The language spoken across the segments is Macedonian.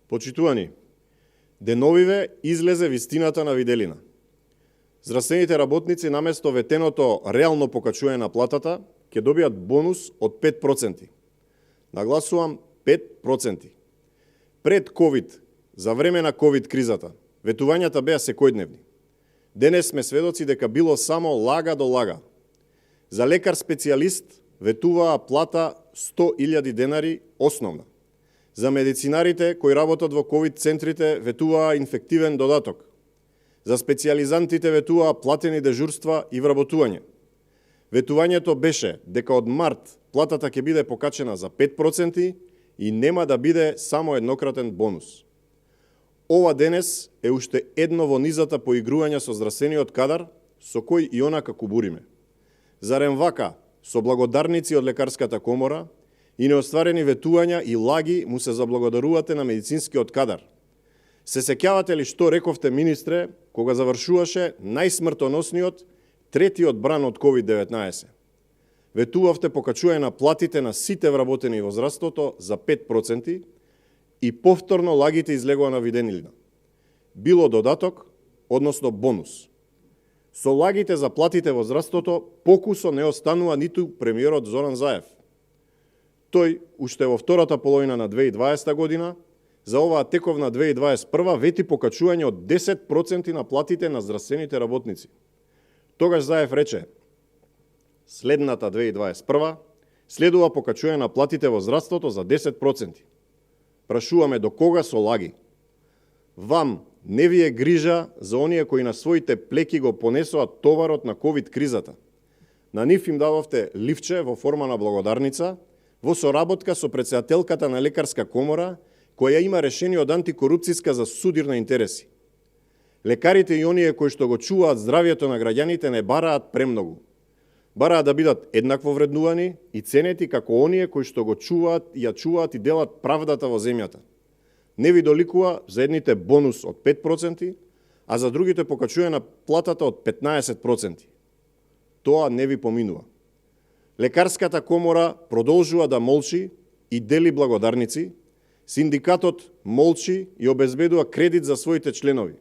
Почитувани, деновиве излезе вистината на виделина. Здравствените работници наместо ветеното реално покачување на платата, ќе добијат бонус од 5%. Нагласувам 5%. Пред COVID, за време на COVID кризата, ветувањата беа секојдневни. Денес сме сведоци дека било само лага до лага. За лекар специјалист ветуваа плата 100.000 денари основна. За медицинарите кои работат во COVID центрите ветуваа инфективен додаток. За специјализантите ветуваа платени дежурства и вработување. Ветувањето беше дека од март платата ќе биде покачена за 5% и нема да биде само еднократен бонус. Ова денес е уште едно во низата поигрување со здравствениот кадар, со кој и онака кубуриме. Зарем вака, со благодарници од Лекарската комора и неостварени ветувања и лаги му се заблагодарувате на медицинскиот кадар. Се сеќавате ли што рековте, министре, кога завршуваше најсмртоносниот третиот бран од COVID-19? Ветувавте покачување на платите на сите вработени во здравството за 5% и повторно лагите излегува на виденилина. Било додаток, односно бонус. Со лагите за платите во здравството покусо не останува ниту премиерот Зоран Заев. Тој, уште во втората половина на 2020 година, за оваа тековна 2021 вети покачување од 10% на платите на здравствените работници. Тогаш Заев рече, следната 2021 следува покачување на платите во здравството за 10%. Прашуваме до кога со лаги? Вам не ви е грижа за оние кои на своите плеки го понесоа товарот на COVID кризата. На нив им дававте ливче во форма на благодарница, во соработка со претседателката на Лекарска комора, која има решение од антикорупцијска за судир на интереси. Лекарите и оние кои што го чуваат здравјето на граѓаните не бараат премногу. Бараат да бидат еднакво вреднувани и ценети како оние кои што го чуваат и ја чуваат и делат правдата во земјата. Не ви доликува за едните бонус од 5%, а за другите покачување на платата од 15%. Тоа не ви поминува. Лекарската комора продолжува да молчи и дели благодарници, синдикатот молчи и обезбедува кредит за своите членови.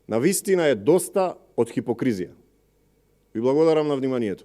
Навистина е доста од хипокризија. Ви благодарам на вниманието.